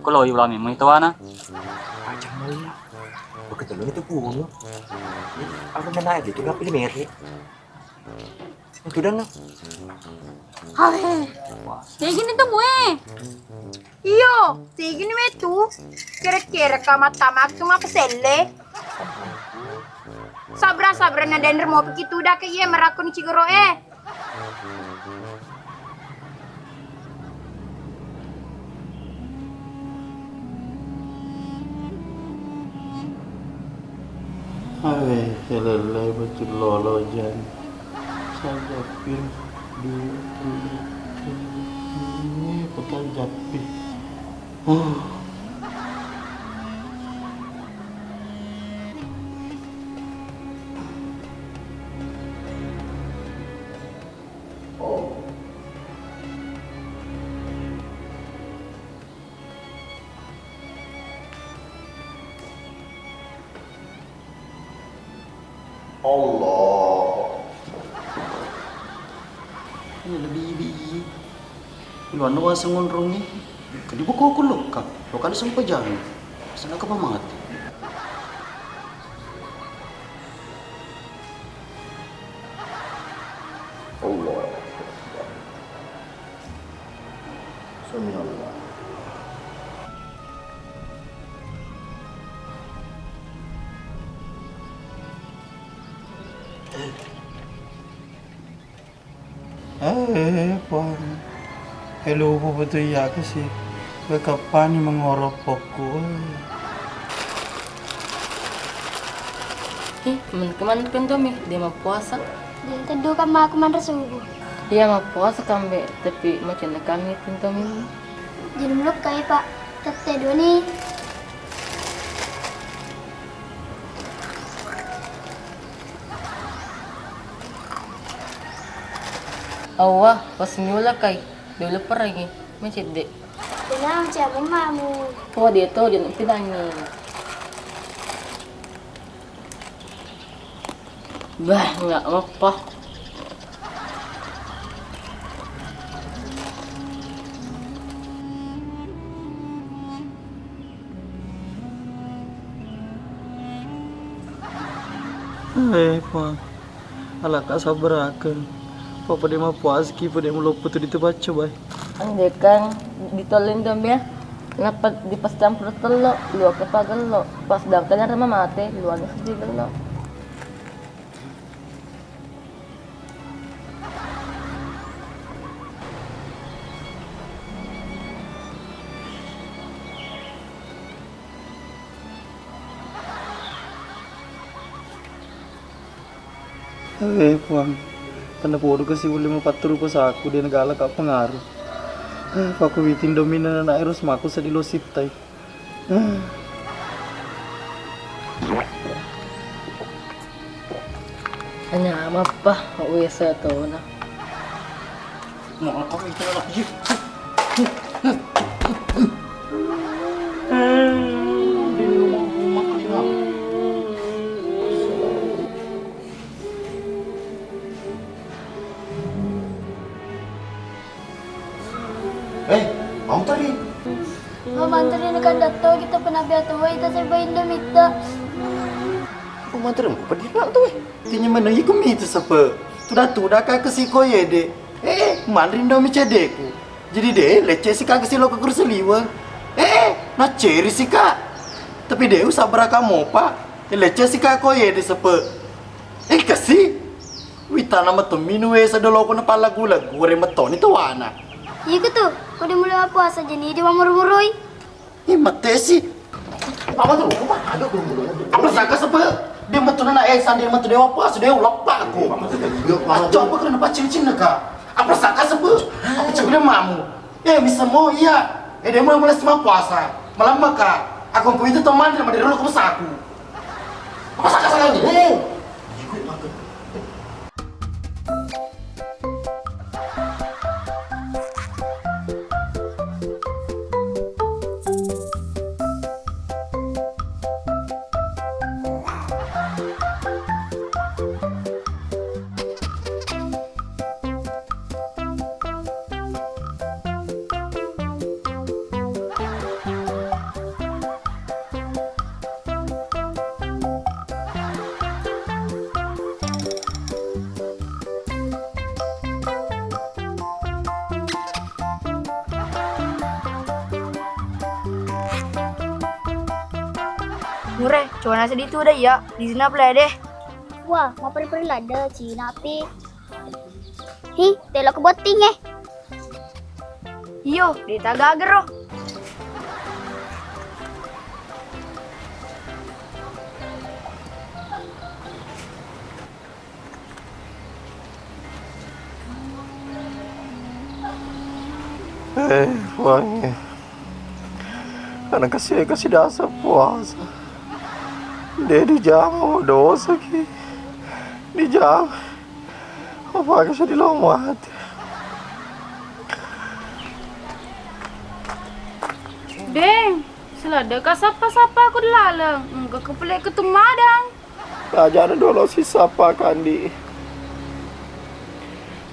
Ko lo ulame mai tawana. Aja maulla. Beketelung itu punu. Aru mana aja tu ngapil mere. Itu dana. Hai. Kayak gini tuh gue. Iyo, kayak gini metu. Kira-kira ka mattamak cuma peselle. Sabra-sabra na dendre mau piki tuda ke iye merakuni cigoro e. Awe, elele betul lolo jan. Sajapi, dua, dua, ini kota japi. Oh. Allah. Ini lebih, lebih. Luanna waseng onrongnge, kedi boko ku lokka, lokka sempajang. Sana ka pamati. Allah. Sami Allah. Eh, Puang. Eh, lupa betul iya ke sih. Bekappani mengoropokku. Eh, men-, kemana pintomi? Dia mau puasa. Jadi teduh kan aku manre subuh. Iya, mau puasa kambe, tapi macam kami pintomi. Jadi meluk kai, Pak. Tette dua nih. Awwa, pas nyula kai, dulu perangi, macedde. Tenang, siapa mamu? Oh, dia tuh, jangan pinangi. Bah, nggak apa. Eh, Puang. Alaka sabbarakeng. Papa de mapuasaki, pade maloppo tu ditebacco, bai. Andekang ditolling dong ya. Napa dipascampur tello, luaka pagello. Pas dangkanya rema mate, luannya sedih gello. Eh, Puang, tenna podo kasi ulle mapatteru pasaku, de nagalaka pengaruh. Eh, paku witing domina na ero semaku sedi lo sittai. Anyamappa uwesa tona. Eh, manteri. Oh, manteri ni kan datto kita penabi atau ita saya bain demitta. Oh, manteri mau pedih nak tu, eh. Tinya mana iku mitu sapa? Tuda-tuda ka ke siko yede. Eh, manri ndo mi cedeku. Jadi de lecce si ka ke silo ke kursi liweng. Eh, na ceri si ka. Tapi de usah beraka mopa. Eh, lecce si ka ko yede sapa. Eh, kasi. Witana mettumi nuwe sedoloko napallaggu-laggu, were mettoni tawana. Iku tu, ko de mulai puasa jeni de mamuru-murui. Ih, matesi. Apa tu? Apa saka sebe? De mettuna na eh sandi mettu dewa puasa de ulappa aku. Coba kena pacin-cin ka. Apa saka sebe? Apa coba de mamu? Eh, bisa mo iya. Eh, de mulai-mulai sema puasa. Malam maka. Aku pun itu teman dari dulu ke pesaku. Masa kasar lagi? Eh. Mure, coba nasa di tu dah iya, di sini apa deh? Wah, mau perih-perih lada, Cina pi. Hi, telo ke botting eh. Iyo, deta gagero. Eh, Puangnge. Karena kasih kasih dasar puasa. De dijama dosa ki. Dijama. Apa kasih di mati. Deng, seladeka sappa-sappa aku dilaleng. Enggak kepelek ketumadang. Rajana dolo sisappa kandi.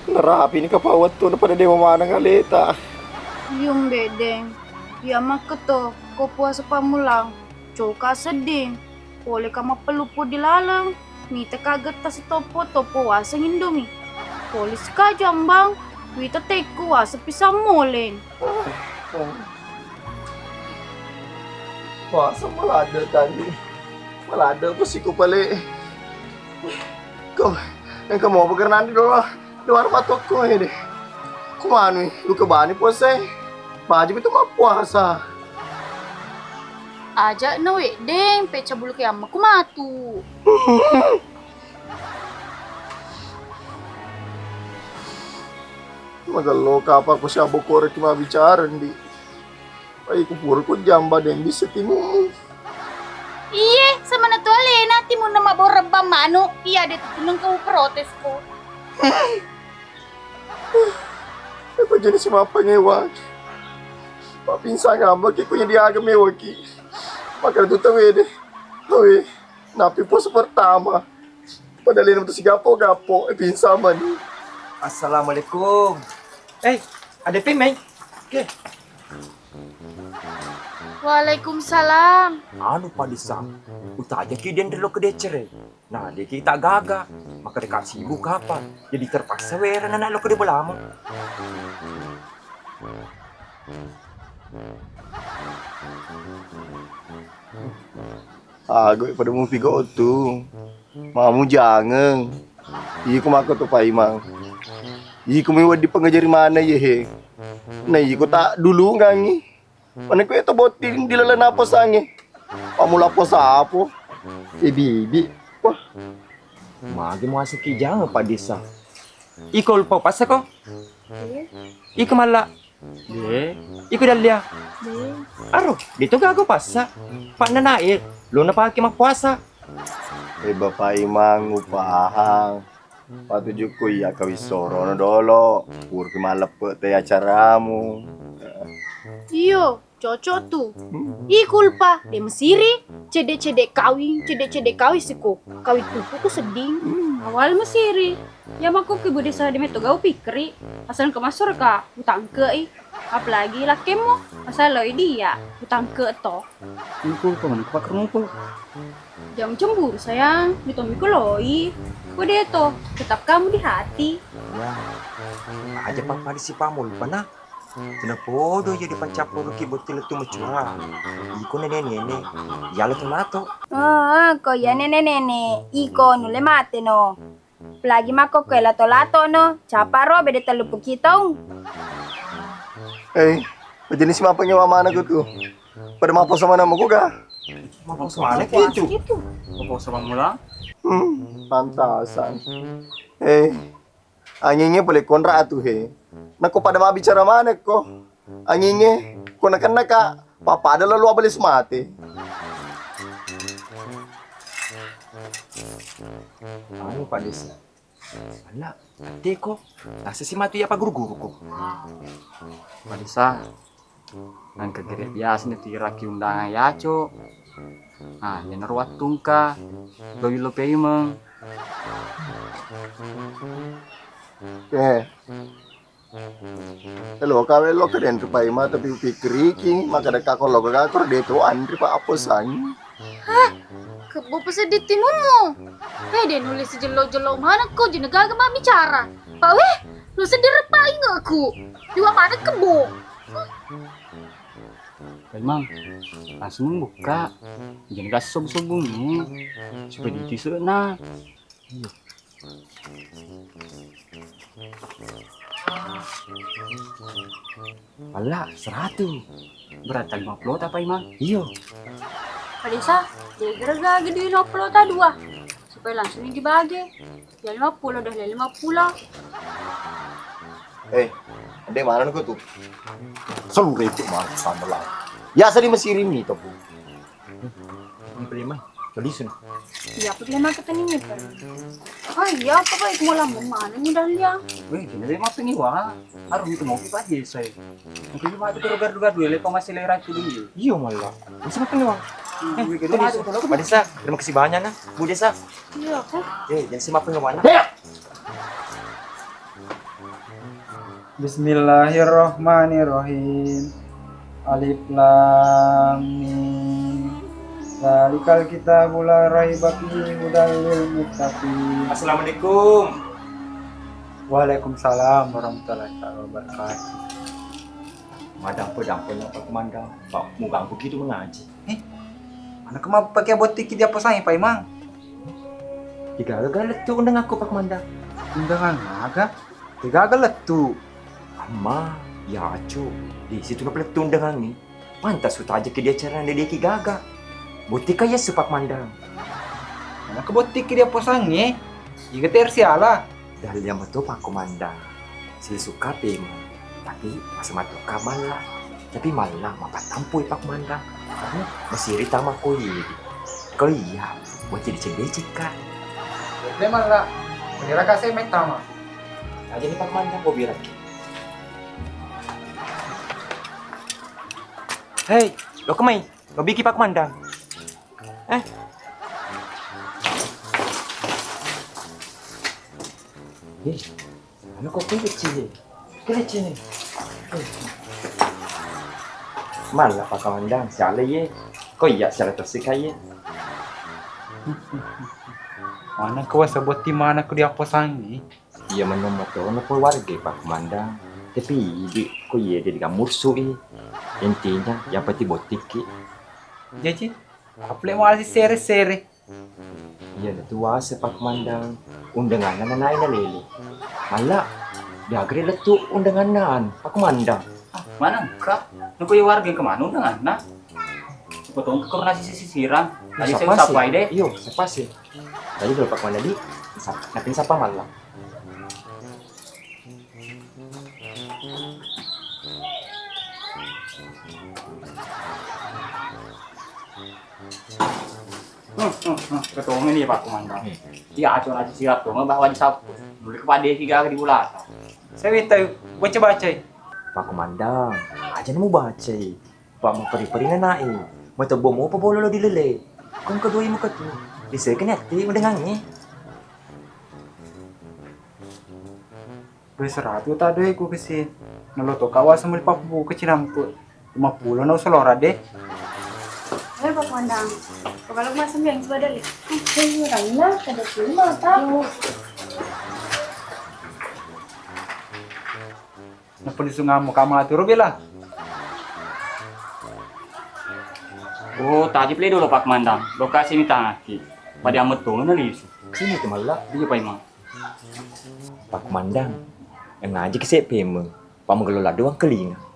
Narapi ni kapa wettu na pada dewa maneng aleta. Yum bedeng. Ya makketo, ko puasa pammulang. Coka sedding. Pole ka mappeluppu dilaleng. Mita ka getta sitoppo-toppo waseng indomi. Pole sika jambang. Wita tekku waseng pisang moleng. Puasa malade kandi. Malade apa sih ku pale. Kau, yang kamu apa karena nanti doa. Doa apa toko ini. Ku manui, lu kebani puasa. Wajib itu mah puasa. Aja no wedding, pecah bulu ke amma ku matu. Magello kapa ku siabu koreki mabbicara ndi. Pai ku pura ku jamba deng bisa timu. Iye, semana tu alena timunna mabborrebbang manu, iya de tu nengka uprotes ko. Apa jenis mappangewa? Papinsang amba ki kunya diaga mewaki. Maka tu tawe de. Tawe. Napi pos pertama. Pada lena tu sigapo-gapo, eh, pinsang mani. Assalamualaikum. Eh, ada pemain? Oke. Waalaikumsalam. Anu, Pak Desa, utajaki dia ndelok ke decere. Nah, dia kita gaga. Maka dekat sibuk apa? Jadi terpaksa wera anak lo ke dia belama. Ago pada mupi go tu. Mamujangeng. Iko mako to paimang. Iko mi wedding pengajari mana ye he. Nah iko tak dulu ngangi. Mana kue to botting di lalana apa sange. Pamula apa sapo. E bibi. Wah. Magi muasaki jang Pak Desa. Iko lupa pasa ko. Iko malla. Ye, iko dallia. Aro, dito gago passa. Panna nae, lo napake mappuasa. Eh, Bapak Imang, upahang. Patujukku iya kawi sorono dolo. Purki maleppe te acaramu. Iyo, cocok tu. Ih, kulpa, de mesiri. Cede-cede kawing, cede-cede kawing siko. Kawing tuku ku sedding. Awal mesiri. Ya mako ke bude sa de meto gau pikri. Asal ke masur ka, utangke i. Apalagi lakkemmu, asal loi dia, utangke to. Engko ko mana ku pakkermuko. Jangan cemburu sayang, ditommi ko loi. Ko de to, tetap kamu di hati. Ya, aja papa di si pamul pana. Kena podo jadi pancappuruki botting lettu macua. Iko nene-nene, yalo to mato. Ah, ko iya nene-nene, iko nulle mate no. Pelagi makko koe lato-lato no, capa ro bede tellu puki taung. Eh, jenis apa nyawa mana ko tu? Pada maposo mana mo ko ga? Maposo mana kitu? Maposo pamula. Hmm, pantasan. Eh, anginge pole konra atu he. Nako pada mabbicara mana ko? Anginge, ko nakenna ka, pappada lalu abale sumate. Anu Pak Desa. Ala, teko. Nasa si matu ya Pak guru-guru ko. Pak Desa. Nangka gere biasa ni tiraki undangan yaco. Ah, ya naru wattungka. Gawi lo peimeng. Eh, Elo kawe lo keden rupai mata piu pikiriki, maka deka ko lo gaga ko de to anri pa apo sangi. Hah, kebbo peseddi timummu. Hei, de nulis jello-jello mana ko jine gaga mabbicara. Pak weh, lo seddi repa ingeku. Dua mana kebbo. Pak Imang, langsung membuka. Jadi kasih sobu-sobungi supaya ditisena. Alla, seratu. Berarti lima puluh ta, Pak Imang? Iyo. Pak Desa, jadi gerga lagi duit lima puluh ta dua. Supaya langsung dibagi. Ya lima puluh dah, lima puluh. Eh, ade mana ko tu? Selalu repot banget sama lah. Ya, saya masih rimi tu. Ini beli mah, beli sun. Iya, beli mah kita nih, Pak. Oh iya, apa baik mau lama mana nih dah liang? Weh, ini mah pengiwa. Harus itu mau kita aja saya. Mungkin cuma itu gaduh-gaduh ya, lepas masih lera itu dulu. Iya malah. Ini sama pengiwa. Eh, Bu Desa, terima kasih banyak nah, Bu Desa. Iya, kan? Eh, jangan sama pengiwa nah. Bismillahirrahmanirrahim. Alif lam mim. Dzalikal kitabu la raiba fihi hudal lil muttaqin. Assalamualaikum. Waalaikumsalam warahmatullahi taala wabarakatuh. Madampo-dampo na Pak Komandan. Pak, mau ganggu gitu mengaji. Eh, mana kema pakai botik dia pesangi Pak Imang? Tiga gagal lettu undang aku Pak Komandan. Undangan aga? Tiga gagal lettu. Amma, ya aco. Di situ na pelettu undangan ni. Pantas utajaki dia cara dia ki gaga. Botik kaya su Pak Komandan. Mana ke botik dia pesangi? Iga tersiala. Dalle mato Pak Komandan, sisuka pemu, tapi masa matoka malla, tapi malla mapattampu Pak Komandan, karena masiri tama ko iye, ko iya, wajib dicedde-cekka. Deh malla, mengira kasih mai tama. Aja nih Pak Komandan, ko biraki. Hei, lo kemai, lo biki Pak Komandan. Eh. Eh, anu kok kecil ni? Kecil ni. Eh. Malla Pak Komandan, siala ye. Ko iya siala tossika ye. Mana ko sebuti mana ko dia pesangi? Iya, menang matona pole warga Pak Komandan. Tapi idi ko iya dia digamursu i. Intinya yang penting botik ki. Jaji, apa le mau sere-sere? Iya, na tuwase Pak Komandan. Undanganna nanae nalele. Malla, diagre lettu undanganna anu, Pak Komandan. Ah, mana engka? Nako iya warga kemana undanganna? Potong ke korona sisi sisiran. Tadi saya sapa sih? Sapa deh. Iyo, sapa sih? Tadi dulu Pak Komandan di, sap-, nanti sapa Malla. Hmm, hmm, hmm. Ketonga ni Pak Komandan. Iya, atur aja siap dong, bahwa di sapu. Dulu kepada tiga di bulata. Saya minta baca-baca. Pak Komandan, aja nemu baca. Pak mau peri-peri nanae. Mau tebo mau apa bolo lo dilele. Kong kedua mau ketu. Bisa kena hati mendengangi. Dua seratu tak doe ku kesi. Nalo to kawa sama di papu ke cinampu. Lima puluh na usolora deh. Eh, Pak Komandan. Kepala gua sembiang coba deh. Eh, iya, karena kada cuma tahu. Napa disungamu kama turu bela? Oh, tadi play dulu Pak Komandan. Lokasi ini tangaki. Pada amat tuh na lisu. Sini tu Malla. Iya Pak Imang. Pak Komandan, yang ngaji ke C P M, Pak Menggelola doang kelinga.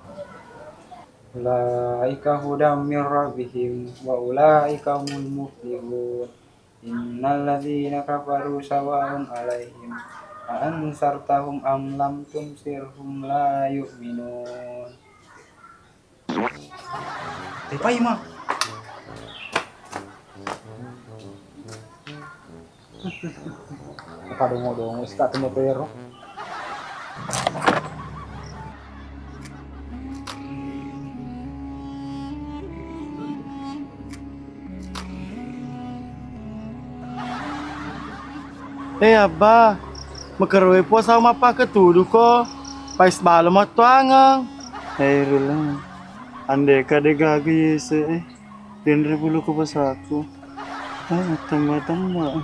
Ulaika hudam min rabbihim wa ulaika humul muflihun. Innal ladzina kafaru sawa'un alaihim a ansartahum am lam tunsirhum la yu'minun. Tepai ma. Apa dongo-dongo sika tu motoro. Eh, Abba, makeroi puasa mappaketudu ko, pais balo mattuangeng. Hairul, andeka de gaga yese, eh, denre bulu ko puasaku. Ah, temma-temma.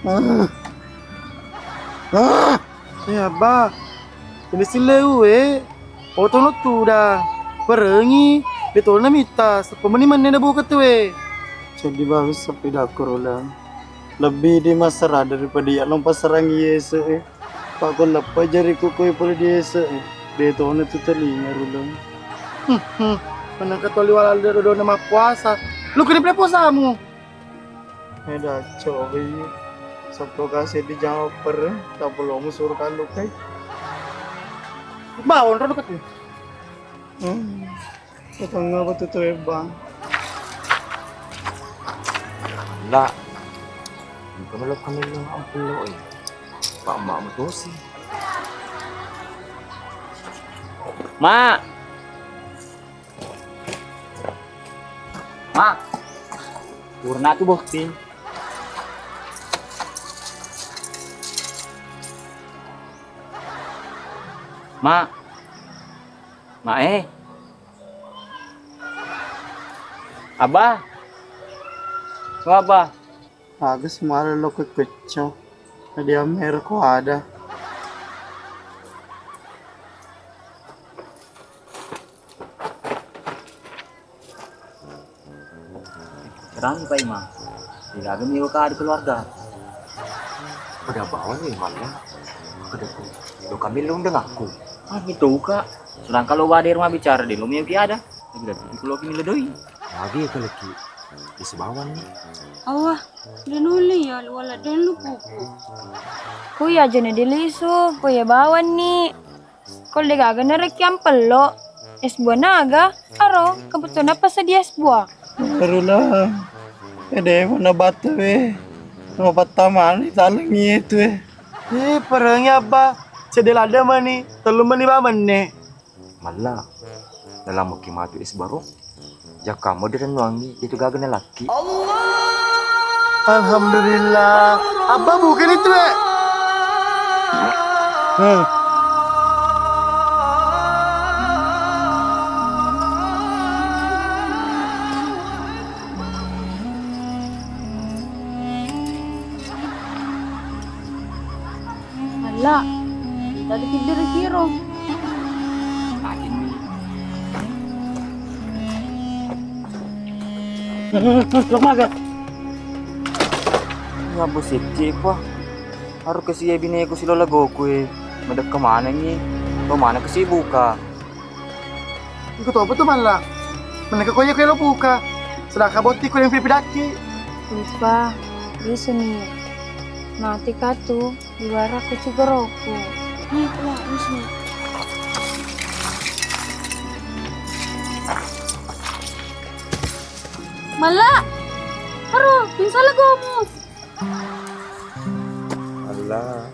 Ah. Ah. Eh, Abba, ini sille uwe. Otono tuda. Perengi, de tona mita, seppa meni menne da buka tuwe. Jadi bagus sepi daku, Rulang. Lebih di masara daripada iya lompa serangi Yesu, eh. Pak, ko leppa jari ku koi pole di Yesu, eh. De tona tu telinga, Rulang. Hmm, hmm. Menang katoli walal dodona mappuasa. Lu kini pole puasamu? Eda coba iya. Sappo kasi di jamper, tappa lomo suro kallukai. Bawang rono katu. Hmm. Ketengah apa tuh tuh, Bang? La. Engka melo kami lo ampelo, eh. Pak mak mutosi. Mak. Mak. Purna tu botting. Mak. Mak, eh. Abah. Oh, Abah. Aga semala lo ke keco. Tadi amer ko ada. Terang Pak Imang. Tidak ada mewah ke keluarga. Pada bawa nih, Mang, ya. Pada lo kami lu dengan aku. Ah, gitu, Kak. Sedangkan lo wae rumah bicara di lo mewah ada. Tapi lagi lo kini lo doi. Lagi ya kalau ki. Di sebawan nih. Allah, denuli ya, wala denlu pupu. Ku ya jene dilisu, ku ya bawan ni. Ko de gaga narekki ampello. Es buah naga, aro, kebetulan apa sedia es buah. Barulah. Ede mana batu we. Mau patah mana talengi itu eh. Eh, perengi abba. Cedde ladde mani, tellu mani ba menne. Malla, nalamuki matu es barung. Jakkammo dirennuangi, itu gaga nalakki. Alhamdulillah. Abba bukan itu, eh. Hmm. Malla, tadi tidur kiro. Lo maga? Ngabbu sicci pa. Haru kasi bineku silo lagoku e. Madekka manengi. Lo mana kasi buka. Iku topa tu malla. Meneka koye koye lo buka. Sedangkan botti ko yang pipidakki. Lupa. Bisa nih. Mati katu. Iwara ku cigoroku. Nih, kena, nih, sini. Malla! Aduh, pingsan lagomu. Allah.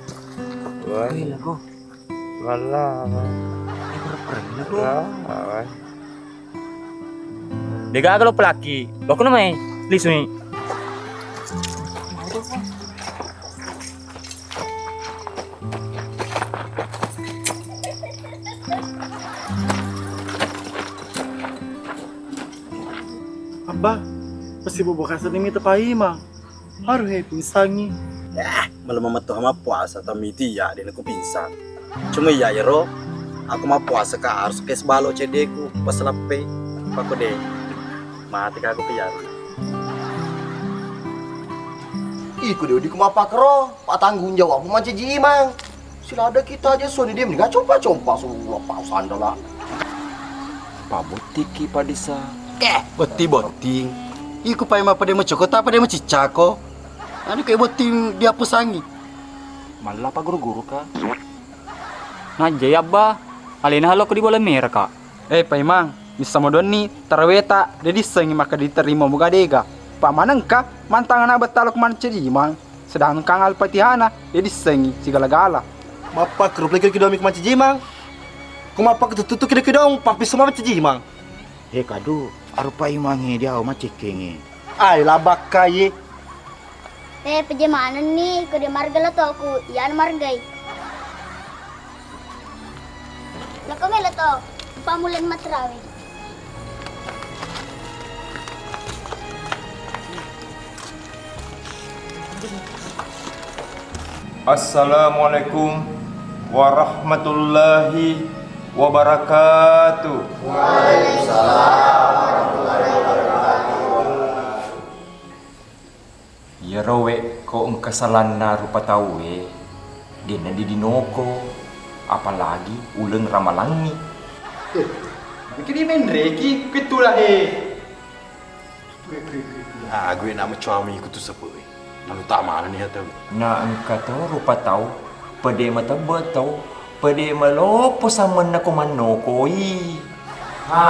Wah. Wih, lagu. Malla, wah. Ini berapa ini, lagu? Wah, wah. Degaga lo pelaki, lo kena mai, lisui. Abba, pasti bobo kasar ini tepai mang. Haru he pingsangi. Eh, malemma metto mappuasa, tammiti iya de' nako pingsang. Cuma iya ero, aku mappuasa ka harus kes balo ceddeku pas leppe. Pako de'. Mati ka aku ke yaru. Iko de' diko mappakero, patanggung jawab mancaji imang. Silada kita aja suami dia mendingan compa-compa suruh lepas sandala. Pabottiki padisa. Eh, botting-botting. Iko pai mapade macokota, pade maciccako. Anu ke botting dia pesangi. Mallapa guru-guru ka. Najja ya abba. Alena halo ko di bola merah ka. Eh, paimang, missa modonni taraweta de' dissengi maka diterima muga dega. Pa manengka mantang ana' bettalo ko mancaji imang. Sedangkan Al-Fatihana de' dissengi sigala-gala. Mappakkero pole kido-kido mi ko mancaji imang. Ko mappakkero tuttu kido-kido pappisso mancaji imang. He kadu, arupa imangnge diawa macekkengnge. Ai labakkai. Eh, peje manenni ko de' marga latoku, iyana margai. Lako melo to, pamulen matrawe. Assalamualaikum. Warahmatullahi wabarakatuh. Iyaro we ko engka salanna rupa tauwe, de'na didinoko, apalagi uleng ramalangngi. Eh, mungkin dimenreki ketulah, eh. Ague na macuami kutu sepe. Lalu tak mana nih tau. Na engka to rupa tau, pede matebbe tau, pede malopo samenna ko mannokoi. Ha,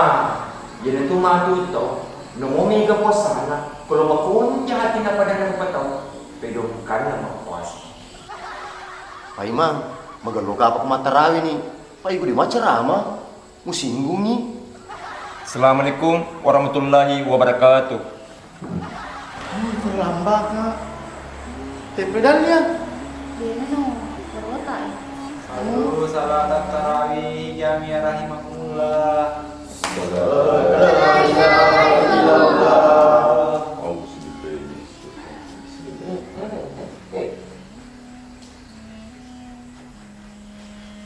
iyanatu matu to, nomo mega puasana, ko lo makonja hatina pada rupa tau, pedongkanna mappuasa. Paimang, magello kapa ko mattarawi ni, pai gudi macerama. Musinggungi. Assalamualaikum warahmatullahi wabarakatuh. Terlambat, Kak. Tempe dan ya? Dia no, perwata ya. Halo, salat tarawih jamiah rahimakumullah.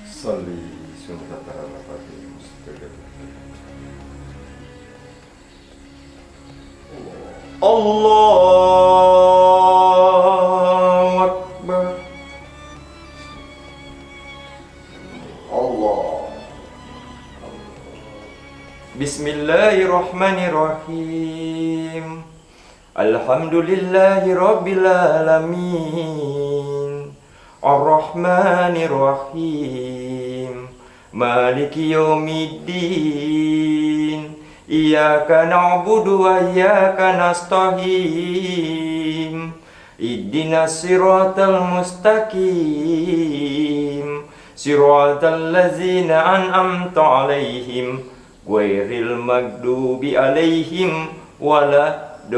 Salli sunnata tarana fati mustajab. Allahu Akbar. Allah. Bismillahirrahmanirrahim. Alhamdulillahi rabbil alamin. Arrahmanirrahim. Maliki yaumiddin. Iyyaka na'budu wa iyyaka nasta'in. Ihdinas siratal mustaqim. Siratal ladzina an'amta 'alaihim ghairil maghdubi 'alaihim waladdallin.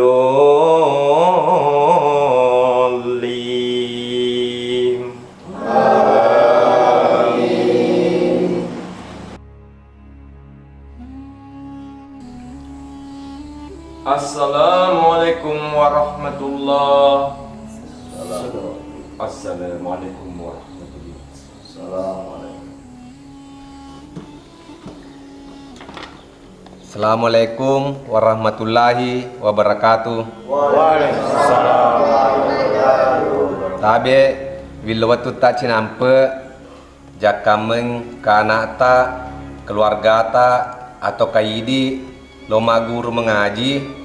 Amin. Assalamualaikum warahmatullah. Assalamualaikum warahmatullah. Assalamualaikum. Assalamualaikum warahmatullahi wabarakatuh. Waalaikumsalam. Tabe, willo wettutta cinampe, jakkammeng ka anakta, keluargata, atau kaidi lo magguru mengaji,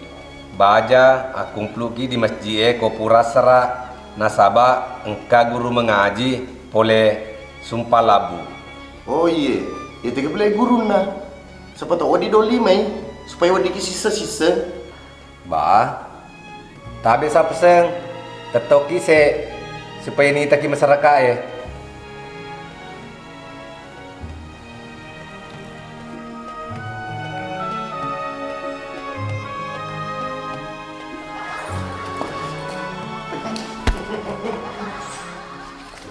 baja akkumpuluki di masjid e ko pura sera, nasaba engka guru mengaji pole Sumpah Labu. Oh iye, iya tega pole gurunna. Sapa tau wedding doli mai, supaya weddikki sisse-sisse. Ba, tabe sapeseng, tettokki se, supaya nitaki masyarakat e.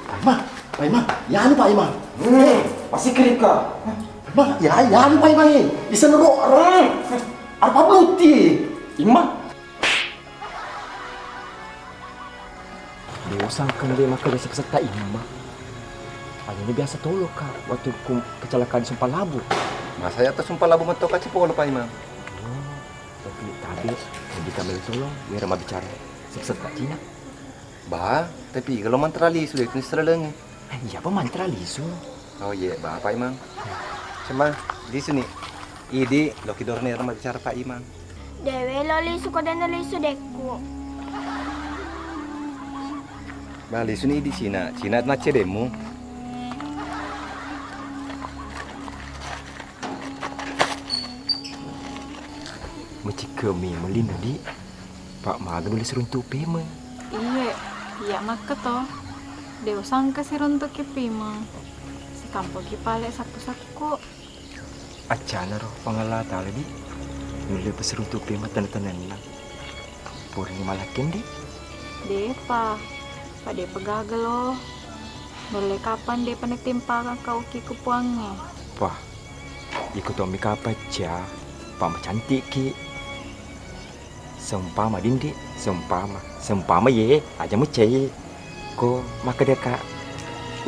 Paimang, Paimang, ya anu Paimang. Hmm, pasti kerika. Paimang, ya, ya anu Paimang. Bisa nuruk. Hmm. Apa beluti? Imang. De usangka de makkeda sipesetta Imang. Ajana biasa tolo ka wettu ku kecelakaan di Sumpah Labu. Masa ya to Sumpah Labu metto ka Cipolo Paimang. Oh, tapi tabe, lebih kami tolong, biar mabbicara sipesetta Cina. Ba, tapi kalau mantra lisu de itu seralengi. Eh, iya apa mantra lisu? Oh iye, Bapak Imang. Cuma lisu ni. Idi, loki dorone rama bicara Pak Imang. Dewe lo lisu ko dena lisu dekku. Ba lisu ni idi Cina, Cina na cedemu. Mecikemi melino di. Pak maga nulle siruntu pemeng. Iye, iya makketo. De usangka siruntuki pemeng. Sikampoki pale sakku-sakku. Accanaro Puang Allah Taala di. Nulle pasiruntu pemeng tenna-tennanna. Purani malakkeng di. Depa. Padepa gaga lo. Nulle kapang depa natimpakang kauki ku puangnge. Wah, iko tommi kapacca, pamacantikki. Seumpama dindi, seumpama, seumpama ye, aja muccai. Ko makkedaka,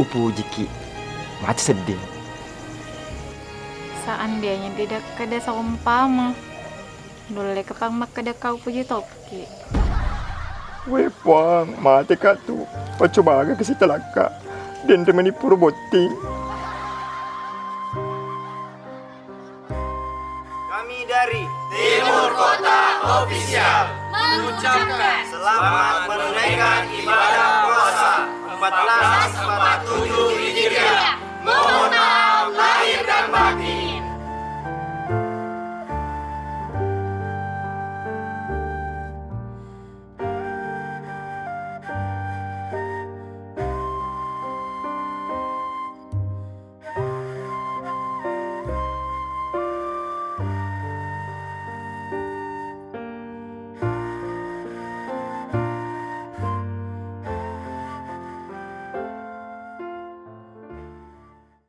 upujiki. Mate sedding. Seandainya didakkeda saumpama, nulle kapang makkeda kau puji tokki. We Puang, mateka tu. Paccobaga ke sitalakka. Denre meni pura botting. Kami dari Timur Kota Official mengucapkan selamat menunaikan ibadah puasa empat belas empat tujuh